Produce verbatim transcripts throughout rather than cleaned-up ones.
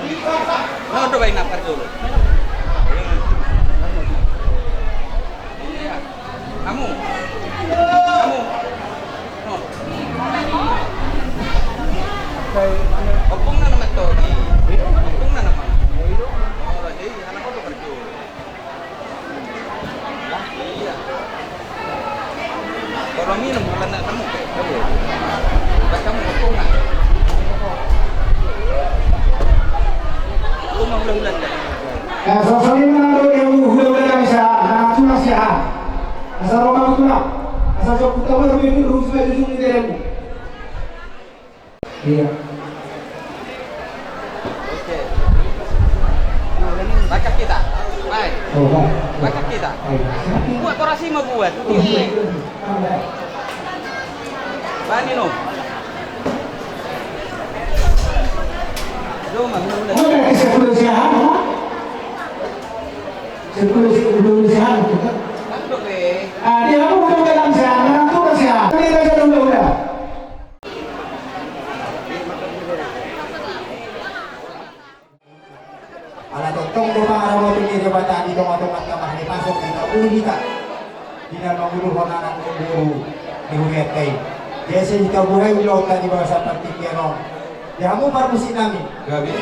Nah, udah baik nak parjolo. Iya. Hamu. Hamu. No. Ompung na nama to. Ompung na nama. Oh, hei, anak ko parjolo. Iya. Kalau minum, bukan nak nemu. Bukan kamu, kau nak. Aku mau ulang-ulang dah. Eh, sosoli mana do dia ulang-ulang bisa. Nah, tu masih ah. Asal rumah tu lah. Asal jauh kita boleh bikin rusuh aja sini dia. Iya. Oke. Baca kita. Baik. Oh, baik. Baca kita. Baik. Buat korasi mau buat. Oh, iya. Bani no. Udah, sepuluh siahan, ha? Sepuluh, sepuluh siahan. Ah, dia mau udah dalam siahan, orang tua siahan. Ini aja dulu udah. Ala tongtong do pangaramoti ni Debata di tonga-tonga tama ni pasok di tabu hita. Di na mangudurhon anak boru ni hurianta i. Jadi hita buhai ulaonta di bagasan partingkian on. Di hamu parmusik nami. Gabe.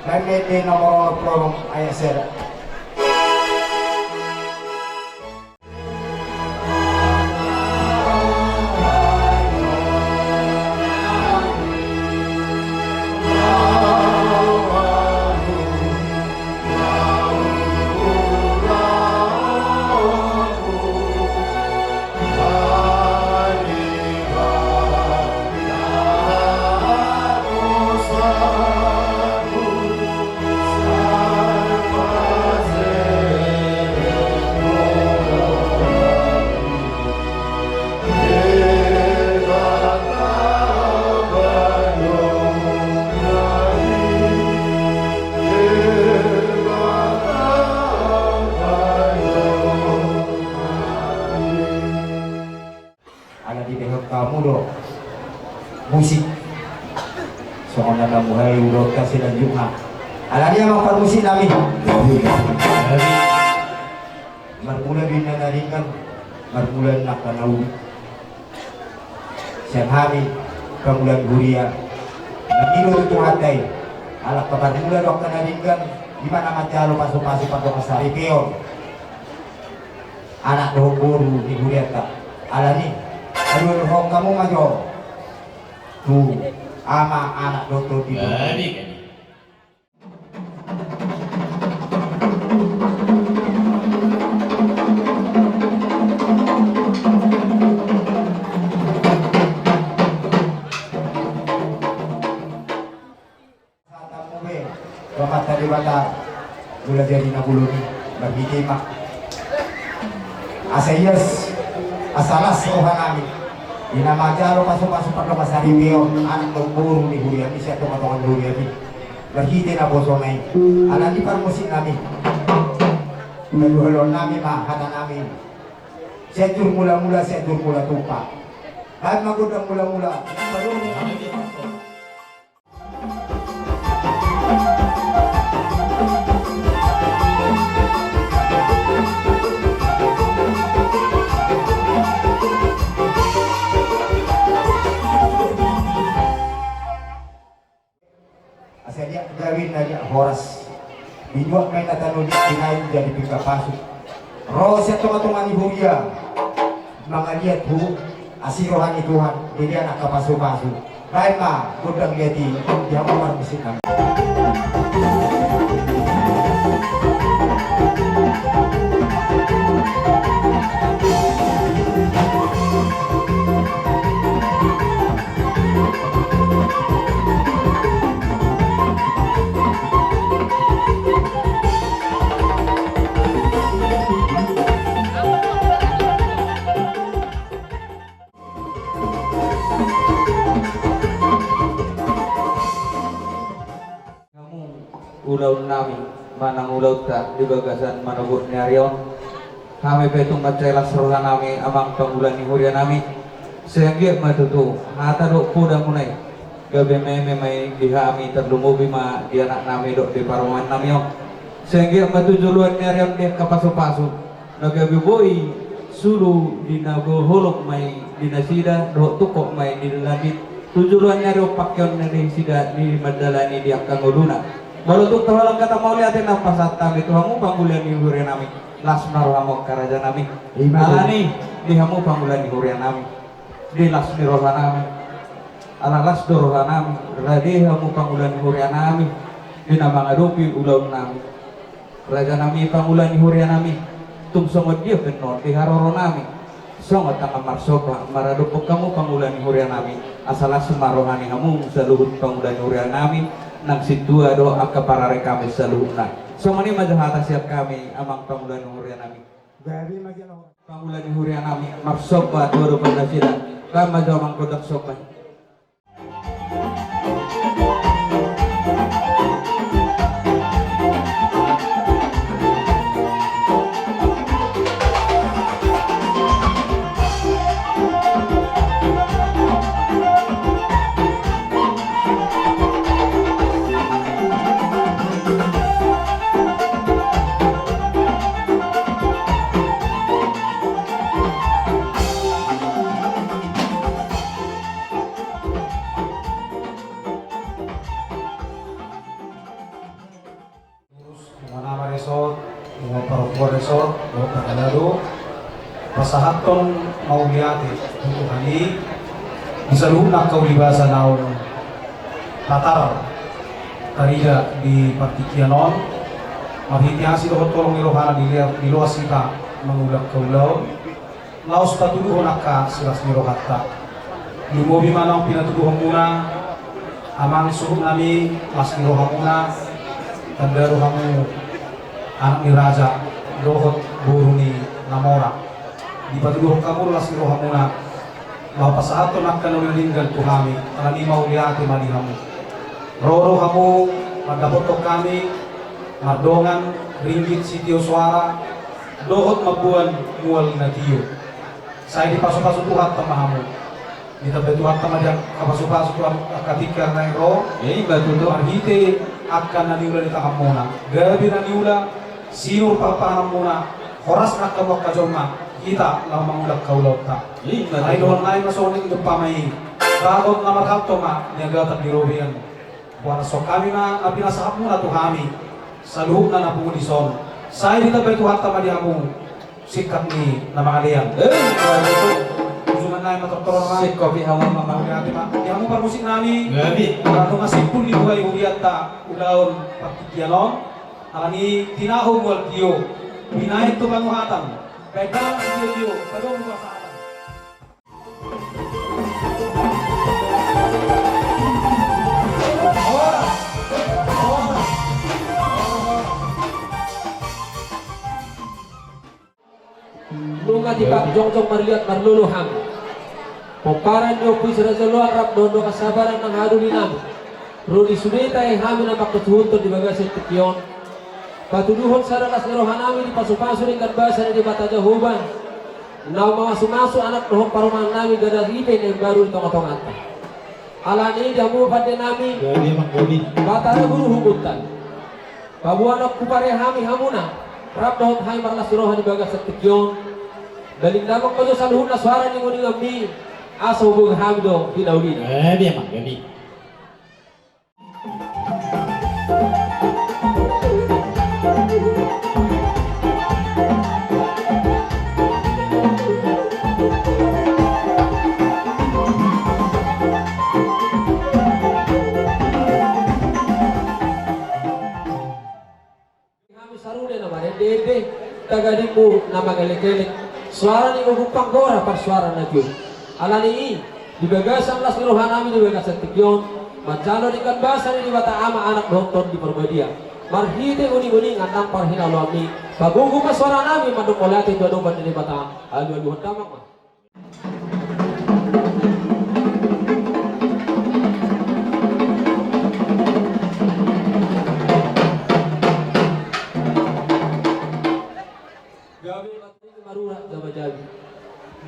Baen ma ende nomor onom pulu onom ayat sada. Ala dibege hamu do musik. Songon na tamuhai ulaonta selanjutna. Alani amang parmusik nami. Marmula do inna na denggan, marmula nang angka na uli. Sian hami pangula ni huria. Nang i do tu Tuhanta i. Ala angka marmula do angka na denggan, ima na manjalo pasu-pasu pardongan saripeon. Anak dohot boru ni hurianta. Alani, aduhon hamu ma jo tu ama, anak dohot boru. Satanmu be, Bapanta Debata, mula jadi na bolon i, marhite ma. Asa ias, asa las roha nami. Di na manjalo pasu-pasu pardongan saripeon, anak dohot boru ni huriami, sian tonga-tonga ni huriami. Marhite naposona i. Alani parmusik nami. Paduahon nami ma, hata nami. Sian jur mula-mula, sian jur mula tupa. Baen ma gondang mula-mula. Asa dia gawin na dia horas. Dibuat main na tanu di kinain jadi pingka pasu. Ro sian tonga-tonga ni huria. Mangaliat hu asi roha ni Tuhan, jadi anak ka pasu-pasu. Baen ma gondang liat i, di hamu parmusik nami. Hamu ulaon nami manang ulaonta di bagasan manogot ni ari on. Hami pe tung mansai las roha nami amang pangula ni huria nami. Sai anggiat ma tutu hata dohot poda muna i. Gabe meme ma i di hami, tarlumobi ma di anak nami dohot di parumaen nami on. Sai anggiat ma tu joloan ni ari on di angka pasupasu na gabe boi sulu di na holong ma i di nasida dohot tungkot ma i di na landit. Tu joloan ni ari on pangkeon ni nasida di mandalani di angka ngoluna. Molo tung taholan hata mauliate na pasahat hami tu hamu pangula ni huria nami, las ma rohamu angka raja nami. Ima tutu. Alani di hamu pangula ni huria nami, di las ni roha nami. Ala las do roha nami, rade hamu pangula ni huria nami di na mangadopi ulaon nami. Raja nami, pangula ni huria nami, tung songon dia pe annon di haroro nami, songon tangan marsomba maradophon hamu pangula ni huria nami, asa las ma roha ni hamu saluhut pangula ni huria nami, nang sintua dohot angka pararek hami saluhutna. Songon i ma jo hata sian hami amang pangula ni huria nami. Pangula ni huria nami, marsomba tu adopan nasida. Baen ma jo amang gondang somba. Pengurus, nunga nama resort, nunga parokor resort, nunga parhalado, pasahathon mauliate tu Tuhan i di saluhutna angka ulibasa naung tatar tarida di partingkian on. Marhite asi dohot holong ni rohana di lea-, diloas hita mangula angka ulaon. Laos patuduhon angka silas ni rohanta. Lumobi ma naung pinatuduhonmuna amang suhut nami, las ni rohamuna, tanda do hamu anak ni raja dohot boru ni na mora. Dipatuduhon hamu do las ni rohamuna laho pasahathon angka na uli na denggan tu hami, alani mauliate ma di hamu. Ro do hamu mandapothon hami mardongan ringgit sitio soara dohot mamboan mual na tio. Sai dipasupasu Tuhanta ma hamu. Ditambai Tuhanta ma di angka pasupasu tu angka tingki na naeng ro. Ima tutu. Marhite angka na niula ni tanganmuna, gabe na niula sinur parpahanmuna, horas nang hamu angka jolma, hita laho mangula angka ulaonta. Ima tutu. Ai dohonon nami ma songon i, umpama i bagot na marhalto ma niagatan di robean. Boan songon i ma na pinasahatmuna tu hami saluhutna na pungu dison. Sai ditambai Tuhanta ma di hamu singkat ni na mangalean. Eh, usungan nami ma tortoron ma. Singkop i hamu ma. Mauliate ma di hamu parmusik nami. Gabe. Ala nunga simpul dibuhai hurianta ulaon partingkian on. Alani tinahu mual tio, binahen tu panuhatan, baen dalan sitio-tio, padomu pasahaton. Nunga tipak jongjong marliat marlolo hami. Pomparan ni Ompu Israel Joloan rap dohot dongan sahabaran nang hahadoli nami. Ro di sude tahe hami na mangkasuhuthon di bagasan tingki on. Patuduhon sada las ni roha nami di pasupasu denggan basa ni Debata Jahowa. Na mamasumasu anak dohot parumaen nami, gabe ipek na imbaru di tongatonganta. Alani i di hamu pande nami. Jadi, Amang Boni. Batara Guru Hukuntan. Paboa na hupare hami hamuna, rap dohot hami marlas ni roha di bagasan tingki on. Baen damang ma jo saluhutna soara ni uninguninganmi, asa huboan hami do hinaulina. Eh, dia mah, jadi. Hami sarude na marende-ende, tagadingmu na mangelekelek, soara ni gogo panggora parsoara na tio. Alani i, di bagasan las ni roha nami di bagasan tingki on, manjalo denggan basa ni Debata Ama, Anak dohot Tondi Parbadia. Marhite uninguningan nang parhinaloanmi, pagogo ma soara nami mandok mauliate tu adopan ni Debata, alualuhon damang ma. Gabe ma tingki marurat jabajaba.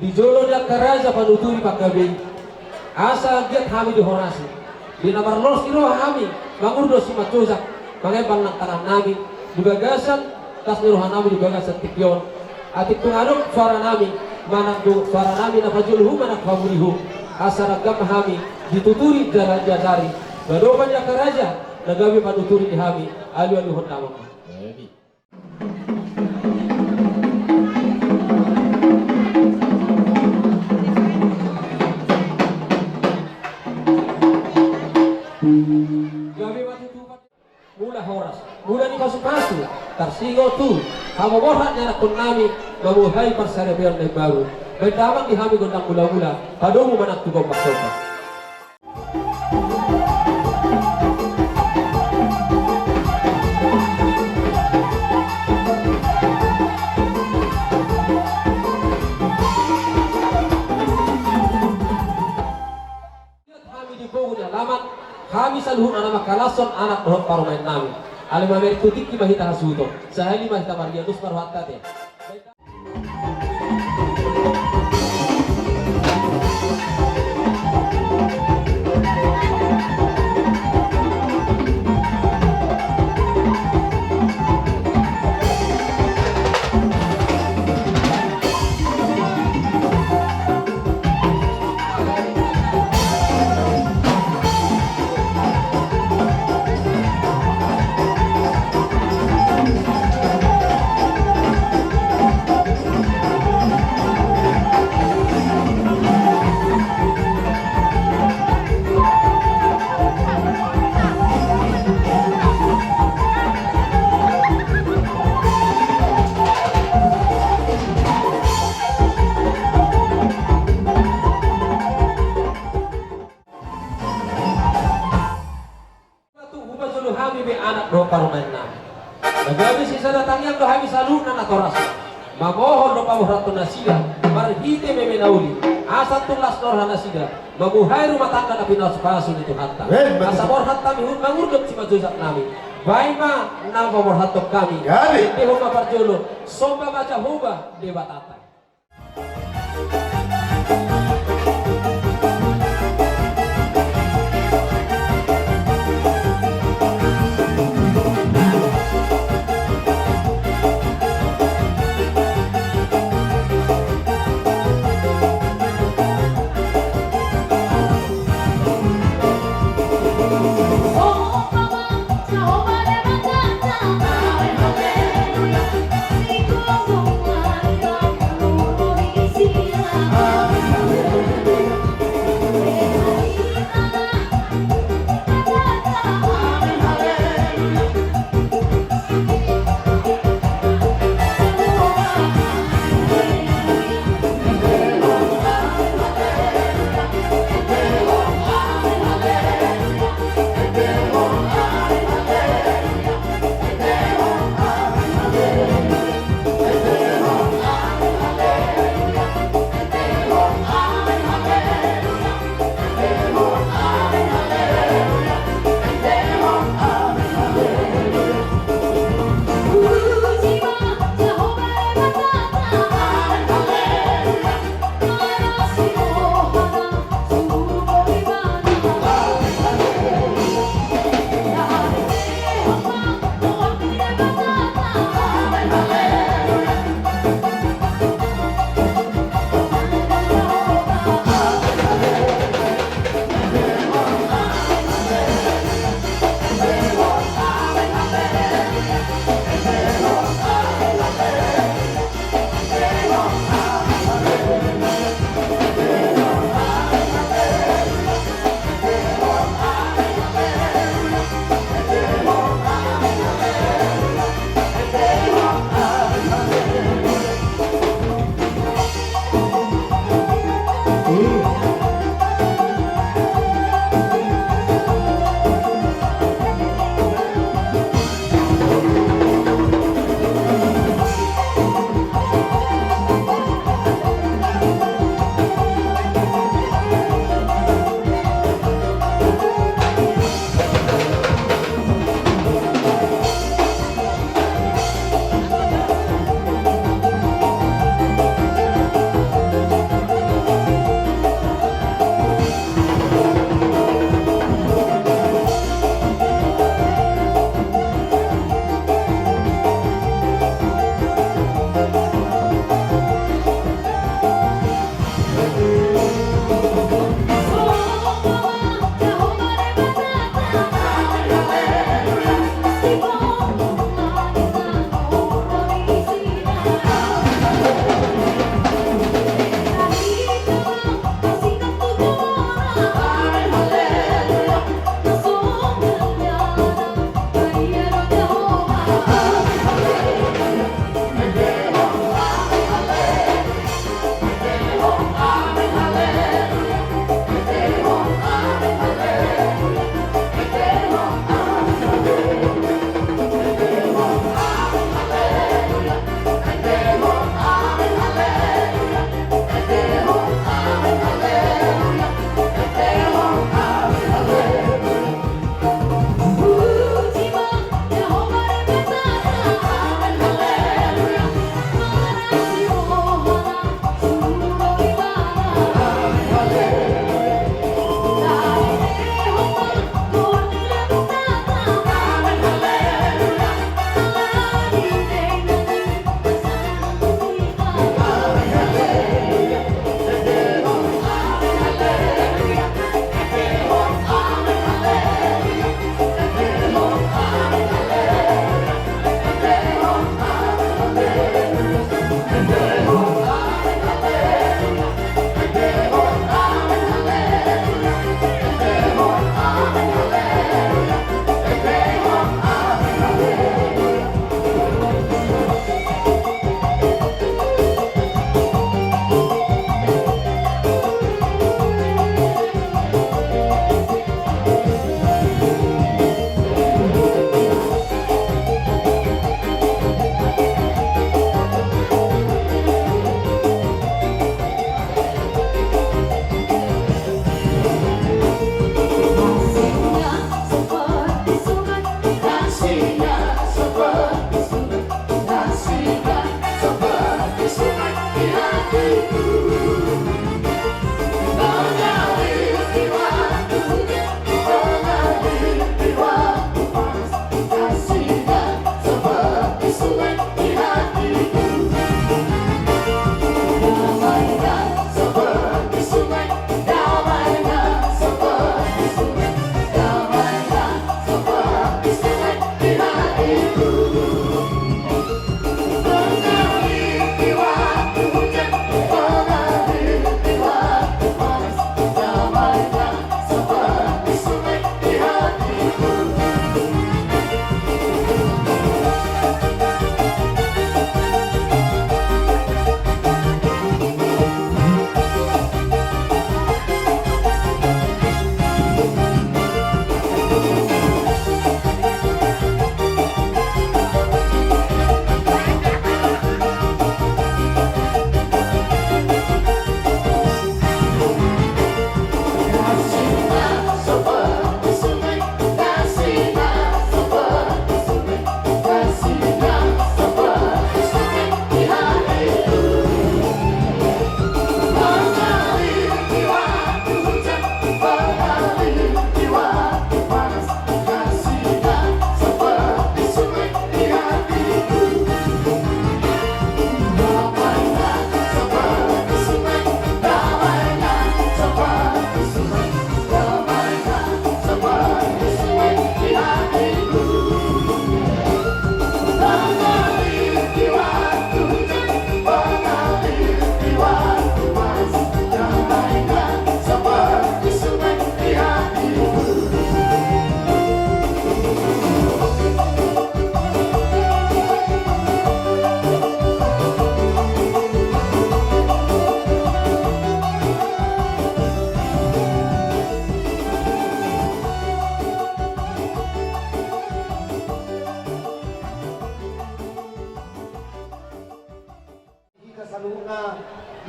Di jolo ni angka raja panuturi panggabean i, asa anggiat hami dihorasi. Di na marlos ni roha hami mangurdot simanjujung, mangembang nang tangan nami di bagasan las ni roha nami di bagasan tingki on. Atik tung adong suara nami manang do suara nami na pajolhon manang pamulihon, asa ragam hami dituturi jala diajari, gabe ma di angka raja na gabe panuturi di hami. Alualuhon damang ma. Gabe ma tutu. Mula horas, mula ni pasupasu, tarsingot tu hamomoran ni anakkon nami, mamuhai parsaripeon na imbaru. Baen damang di hami gondang mulamula, padomu manang tu gombak somba. Hami di pogu ni alaman, hami saluhutna na mangkalashon anak dohot parumaen nami. Alai mamereng tu tingki ma hita hasuhuton, sahali ma hita mardia dos ma rohanta te. Tung hupajolo hami be anak dohot parumaen nami. Na gabe sisada tangiang do hami saluhutna natorasna. Mamohon do paborhathon nasida marhite meme na uli, asa tung las roha nasida mamuhai rumah tangga na pinasupasu ni Tuhanta. Asa borhat hami huhut mangurdot simanjujung nami. Baen ma na paborhathon hami. Endehon ma parjolo, somba ma Jahowa Debatanta.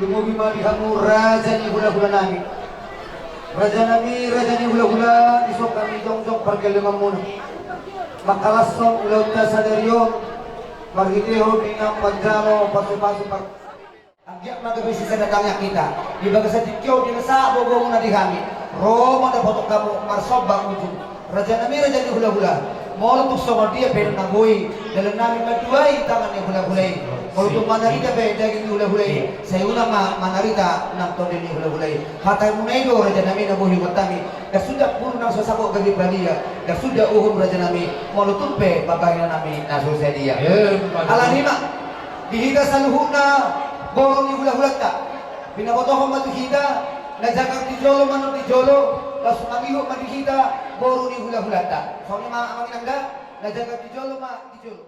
Lumobi ma di hamu raja ni hulahulanami. Rajanami, raja ni hulahula, dison hami jongjong pargellengonmuna. Mangkalashon ulaonta sadari on marhitehon di na manjalo pasupasu par. Anggiat ma gabe sisada tangiang hita di bagasan tingki on, di na sahat boaboamuna di hami. Ro ma dapoton hamu marsomba ujung. Rajanami, raja ni hulahula, molo tung songon dia pe na boi dalannami manduai tangan ni hulahula i, molo tung manarita pe daging ni hulahula i, sai unang ma manarita nang tondi ni hulahula i. Hatamuna i do rajanami na boi huboan hami. Ndang suda puru nang so sago gabe badia, ndang suda uhum rajanami, molo tung pe pambahenannami na so sadia. Alani i ma di hita saluhutna boru ni hulahulanta. Binabotohon ma tu hita, na jagar di jolo ma na di jolo, laos mangihut ma di hita boru ni hulahulanta. Songon i ma amang inang da, na jagar di jolo ma di jolo.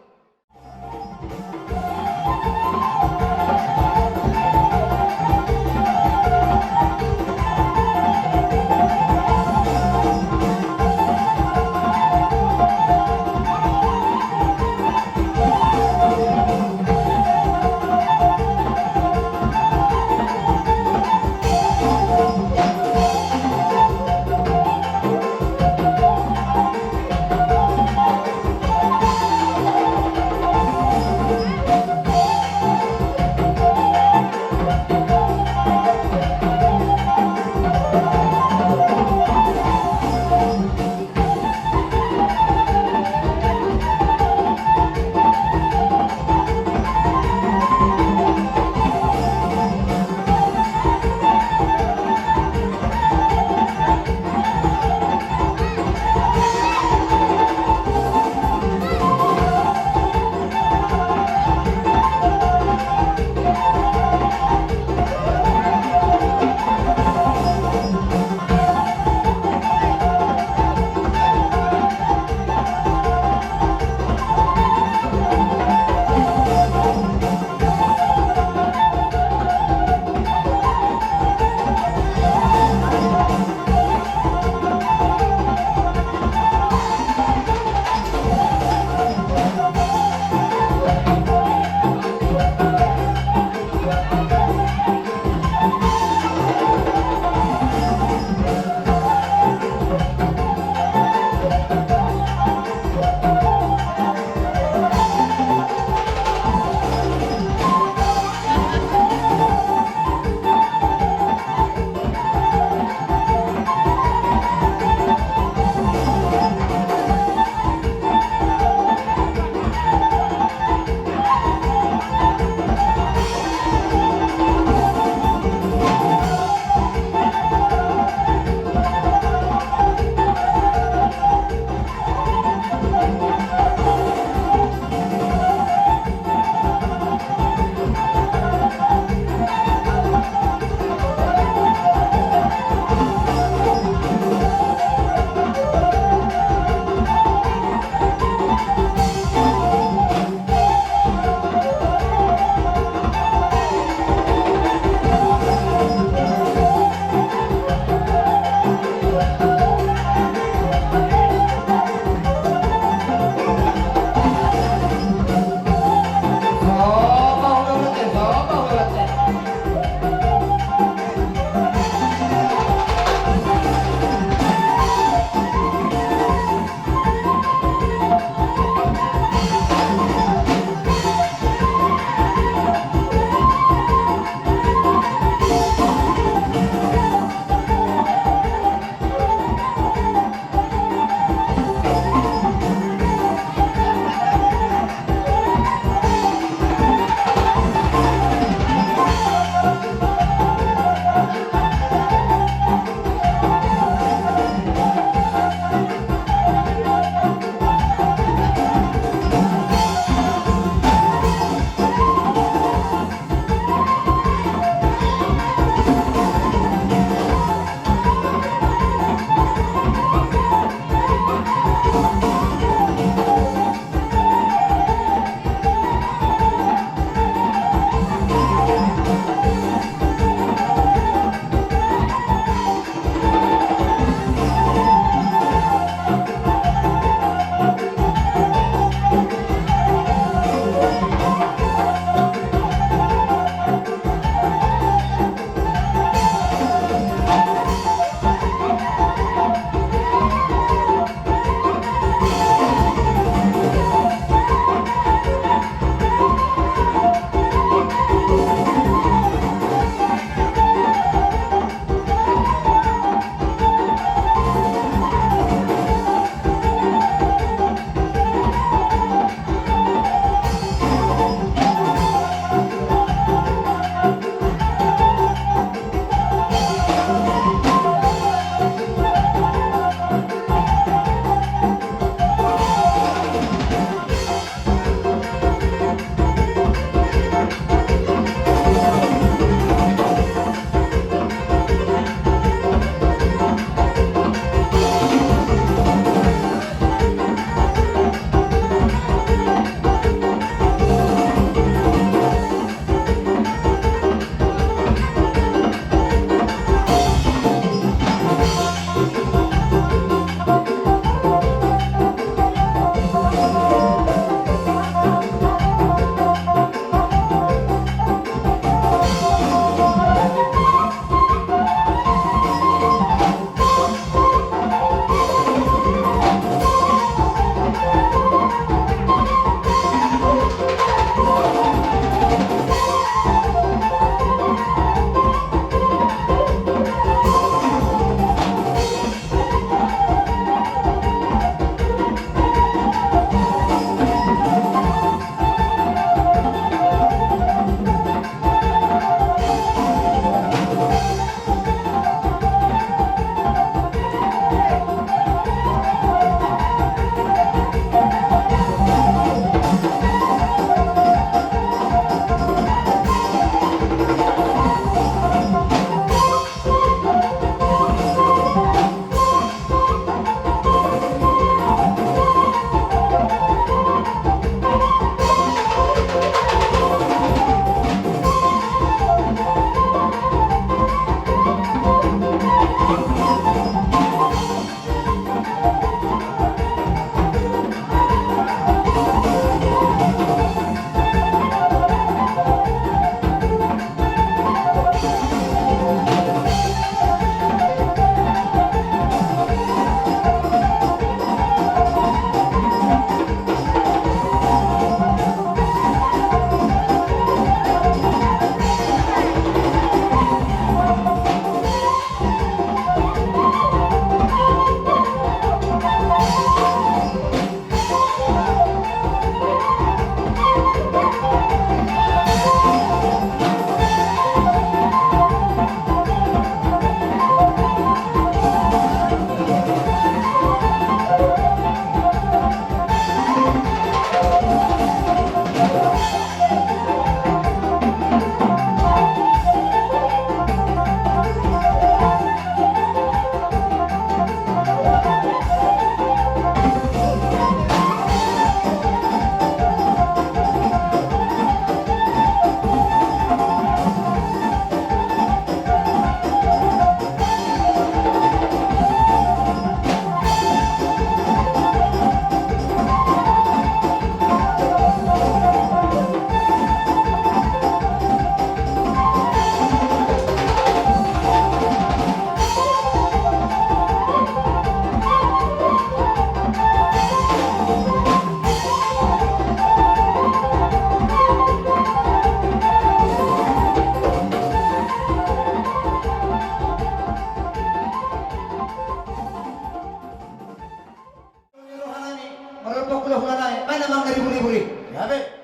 Marompak hulahula nami, baen amang na ribur-ribur i. Gabe.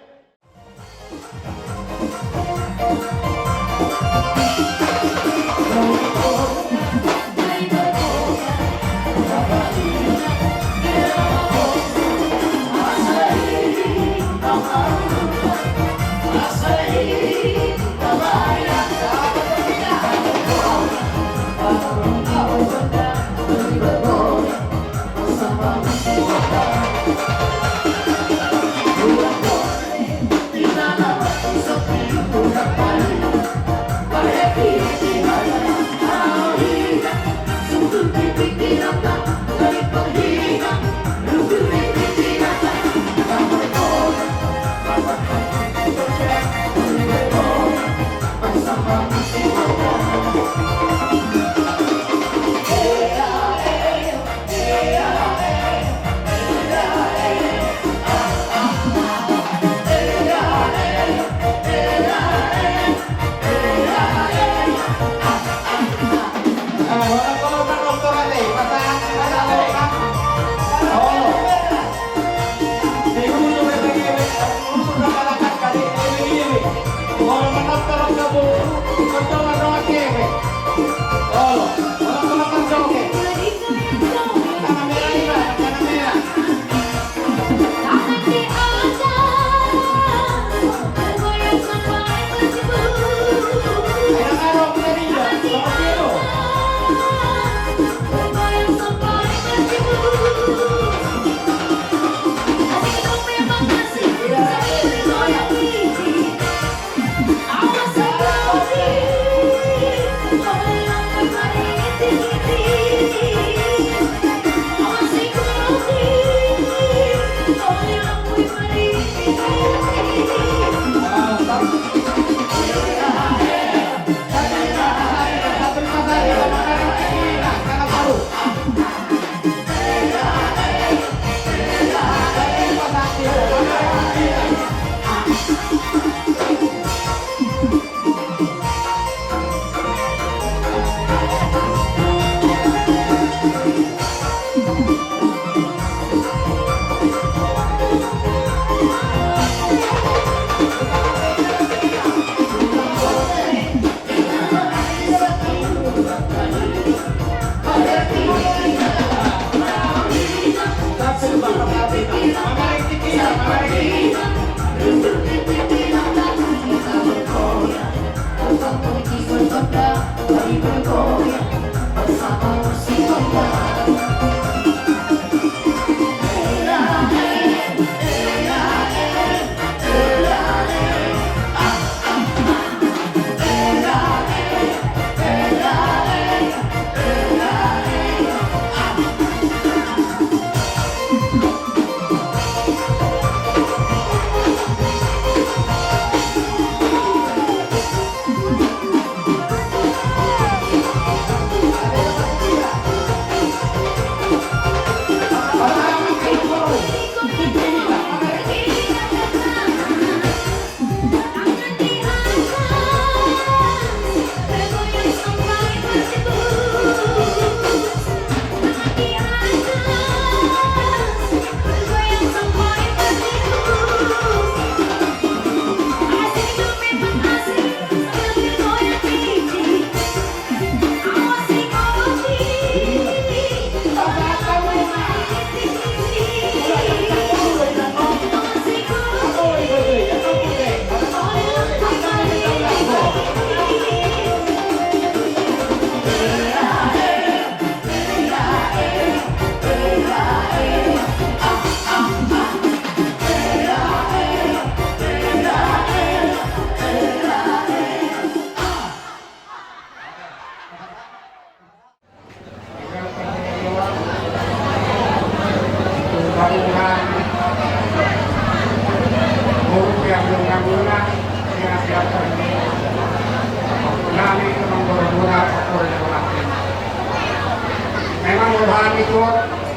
Memang rohani tu,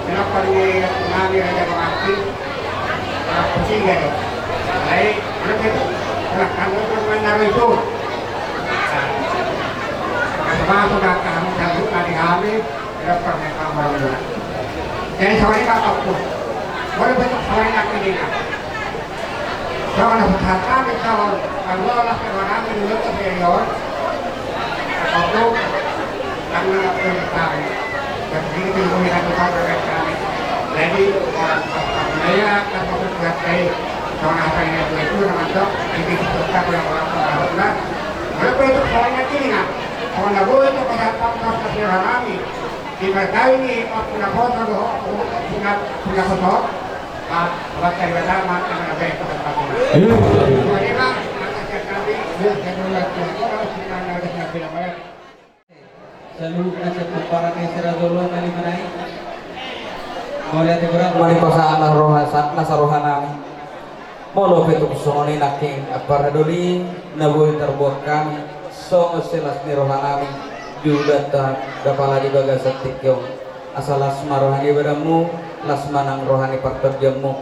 kenapa di nami raja mati? Pusing dia tu. Baik, udah gitu. Nah, kamu tuh main naruh itu. Nah, sama aku datang, satu kali kami, tidak pernah kamu. Jadi, sorry, Pak, aku. Molo pe tung songon i nangkiningan, songon na hupasahat hami songon na las ni roha nami di ulos senior. Oto, karena ulos kami. Jadi, orang tua saya, kan, waktu tua saya, orang apa yang dia itu, orang tua, jadi, kita, orang tua, orang tua. Molo pe tung songon i nangkiningan, songon na boi tung pasahat hami songon na las ni roha nami. Di marga i, pinapoto do, pina-, pinapoto. Ah, buat dari pertama, karena saya ikut tempat ini. Iya. Terima kasih, kami, ya, saya dulu, ya, orang sini, ada yang bilang, ya. Saluhutna sian pomparan ni si Raja Oloan na lima nai. Mauliate godang ma di pasahat na roha, sa-, na saroha nami. Molo pe tung songon i nangkin, ampara doli, na boi tarbuat hami songon silas ni roha nami di ulaonta, ndang pola di bagasan tingki on. Asa las ma roha ni badanmu, las ma nang roha ni partondianmu.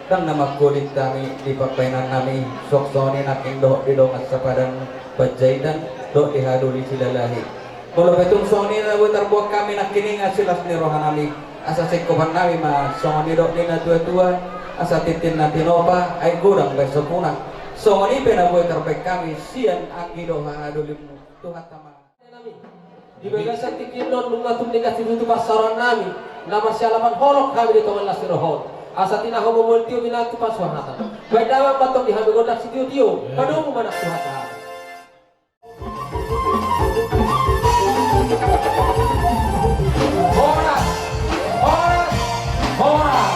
Ndang na mangkulit hami di pambahenan nami, songon i nangkin dohot di dongan sapadan Panjaitan, dohot di haha doli Silalahi. Molo pe tung songon i na boi tarbuat hami nangkiningan silas ni roha nami, asa singkopan nami ma songon nidok ni na tua-tua, asa tintin na tinopa, aek godang bahen so punang. Songon i pe na boi tarbahen hami sian anggi dohot haha dolimmu, Tuhanta ma. Di bagasan tingki on nunga tung denggan situtu pansamotan nami, na marsialapan holong hami di tonga las ni roha on. Asa tinahu ma molo tio binatang tu pansamotan. Bahen damang ma antong di hami gondang sitio-tio, padomu ma nang Tuhanta hami. Horas! Horas! Horas!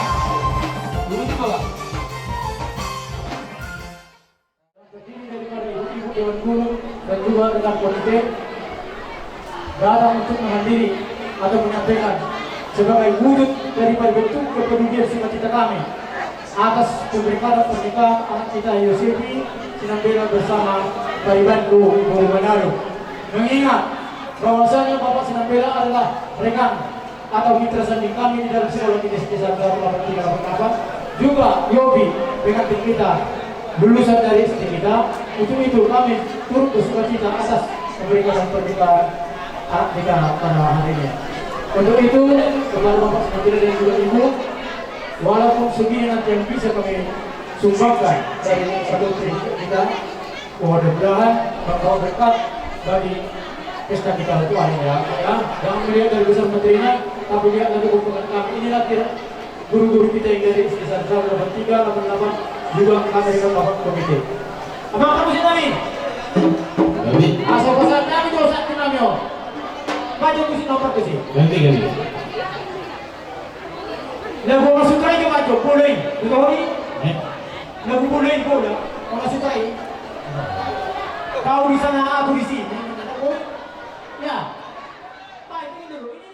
Terdiri daripada ibu-ibu Dewan Guru dan juga rekan komite datang untuk menghadiri atau menyampaikan sebagai wujud daripada bentuk kepedulian sukacita kami atas pemberkatan pernikahan anak kita Yosepi Sinambela bersama Paribandu Boru Manado. Mengingat bahwasanya Bapak Sinambela adalah rekan atau mitra sanding kami di dalam sekolah di S D Satu delapan tiga delapan delapan, juga Yopi, pengantin kita, lulusan dari S D kita. Untuk itu kami turut bersukacita atas pemberkatan pernikahan anak kita pada hari ini. Untuk itu, kepada Bapak Sinambela dan juga Ibu, walaupun segini nanti yang bisa kami sumbangkan dari satu tribun kita, mudah-mudahan membawa berkat bagi pesta kita untuk hari ini, ya. Ya, jangan melihat dari besar materinya, tapi lihat dari hubungan kami. Inilah kira guru-guru kita yang dari S D Satu delapan tiga delapan delapan, juga kami dengan Bapak Komite. Abang kamu sini kami. Kami. Asal pasal kami dosa kami, oh. Baca tusi nomor tusi. Ganti, ganti. Lagu masukai ke baca, boleh. Betul, Hori? Eh? Lagu boleh, boleh. Masukai. Kau di sana, aku di sini. Ya. Baik, ini dulu. Ini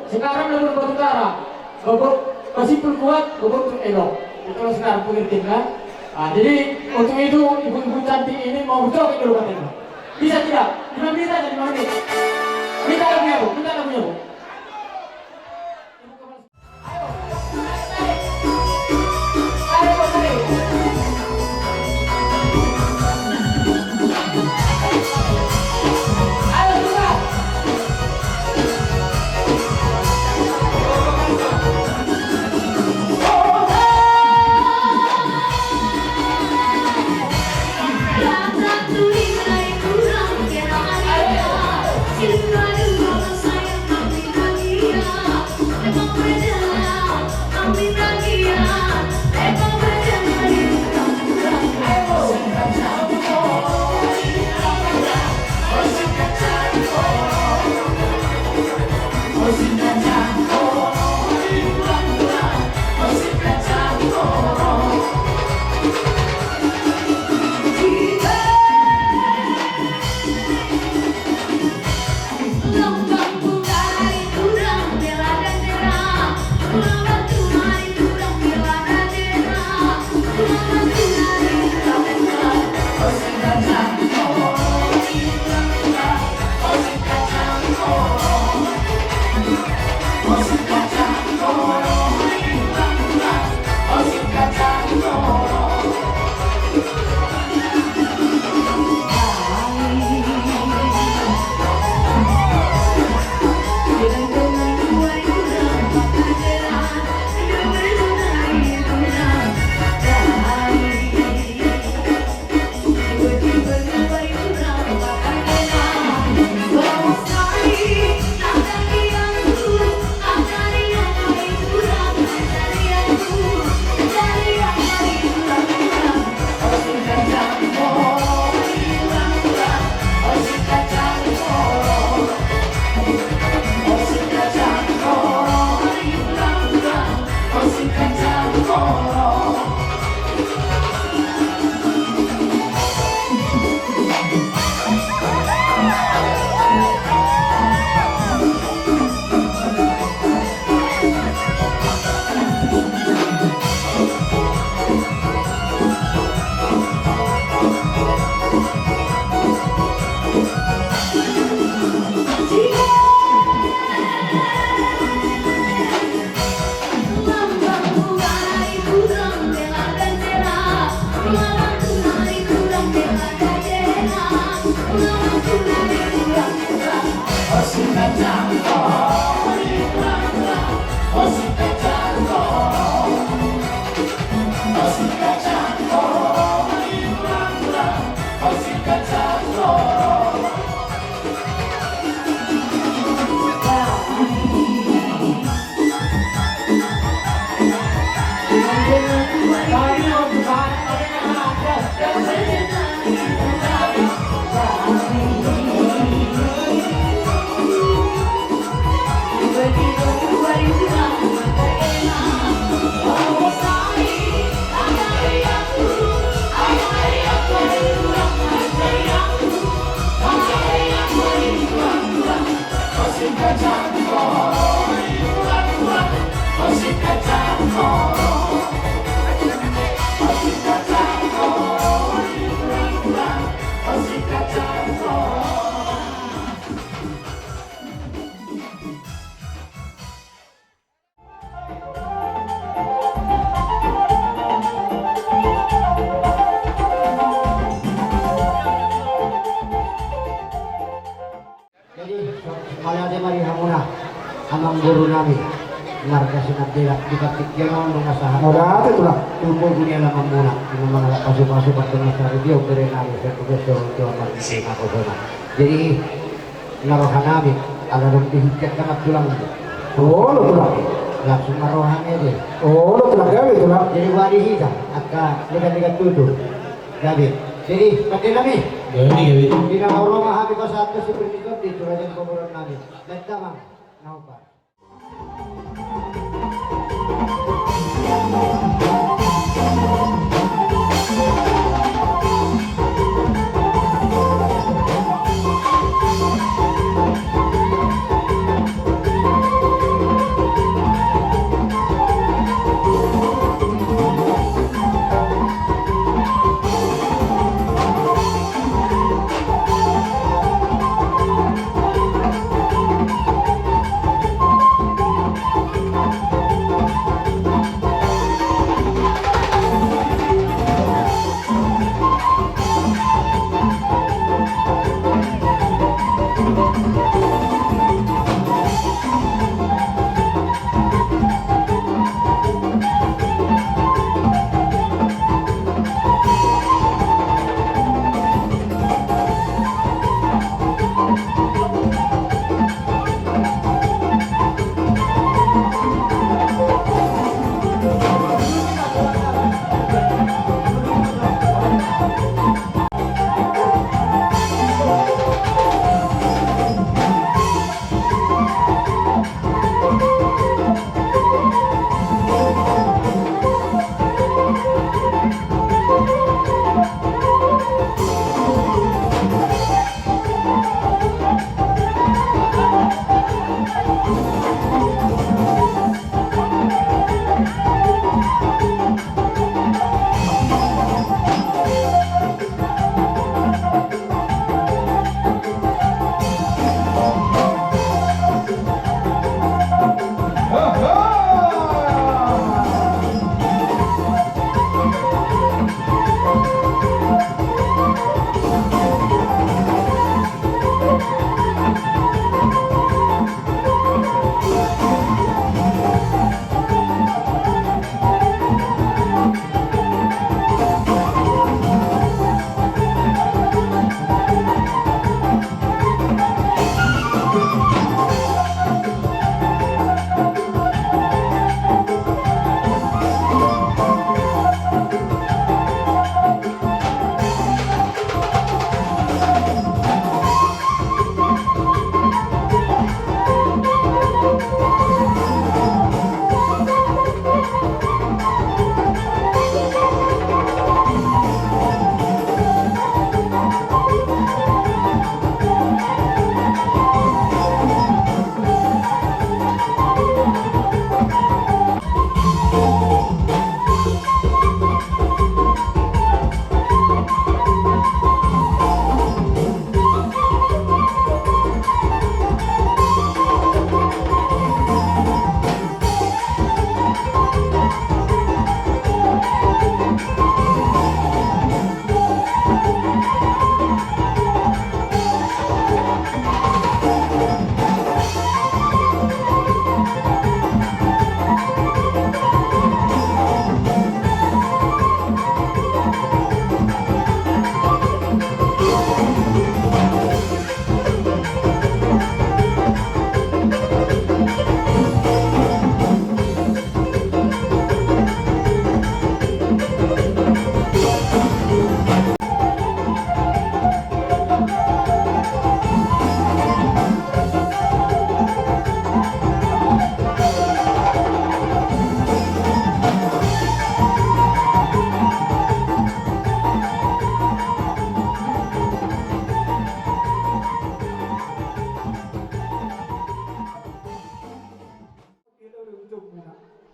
Sekarang Labuan Batu Utara, Gogok, Basimpul Kuat, Gogok tu elok. Itulah sekarang pengertiannya. Ah, jadi untuk itu ibu-ibu cantik ini mau berjoget dulu katanya. Bisa tidak? Lima menit aja, lima menit. Minta lagunya, Bu. Minta lagunya, Bu. Jadi, mauliate ma di hamuna, amang boru nami, marga Sinambela, di partingkian on nunga sahat. Mauliate, Tulang. Tu pogu ni alamanmuna, di na mangalap pasupasu, pardongan saripeon, bere nami, sian tu dosa, tu amang, ise, nako bona. Jadi, na roha nami, ala dung dihingkat na ma tulang. Olo, Tulang. Langsung ma roha nami ate. Olo, Tulang, gabe, Tulang. Jadi, boha di hita, angka legan-legan tutu. Gabe. Jadi, pande nami. Gabe, gabe. Di na mauroha hami pasahat tu si Prince John di tu raja ni pamoruon nami. Baen damang. Na hombar.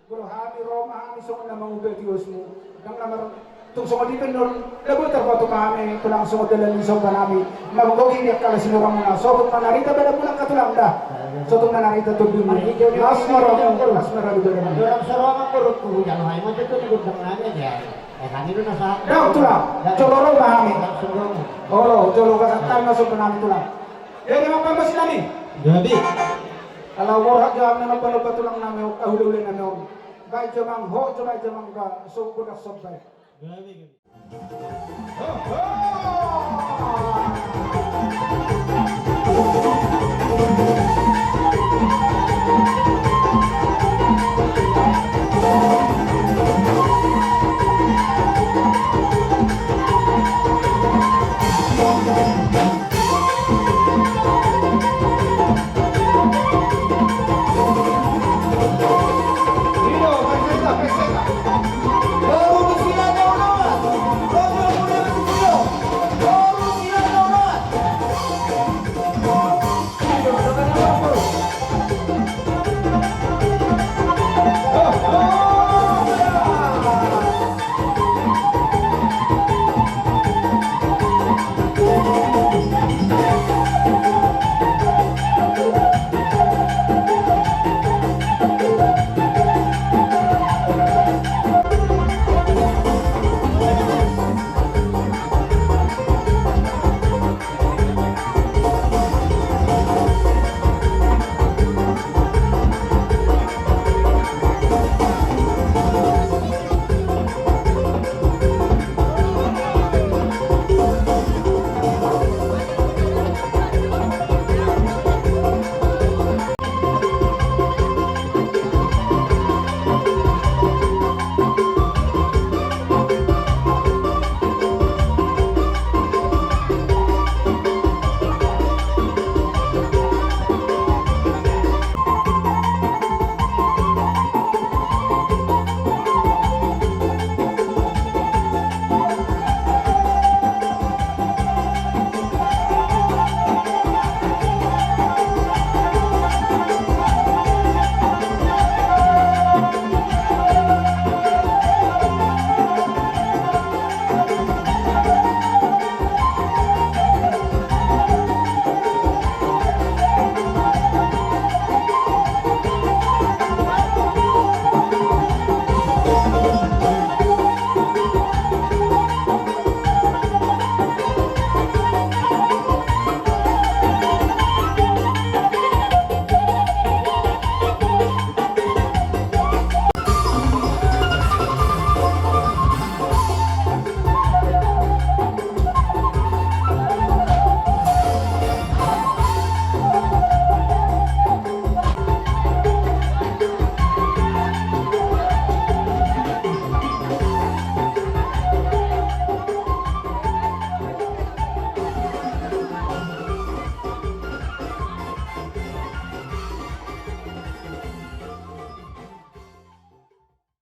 Molo hami ro ma hami songon na mangubati uasmu, ndang na mar-, tung songon i pe non, laho tarpatua ma hami tulang songon dalan ni somba nami. Margogo di angka las ni rohamuna, sotung manarita badanmuna angka tulang da. Sotung manarita tondimuna. Las ma rohamu, las ma roha ni badanmuna. Ndang tulang, jolo ro ma hami. Olo, jolo pasahat ma somba nami tulang. Jadi ma pambahen nami. Jadi. Ala borhat jo hami na nomba-nomba tulang nami on, hulahula nami on. Baen jo amang, ho jo baen jo amang, ba, so godang somba i.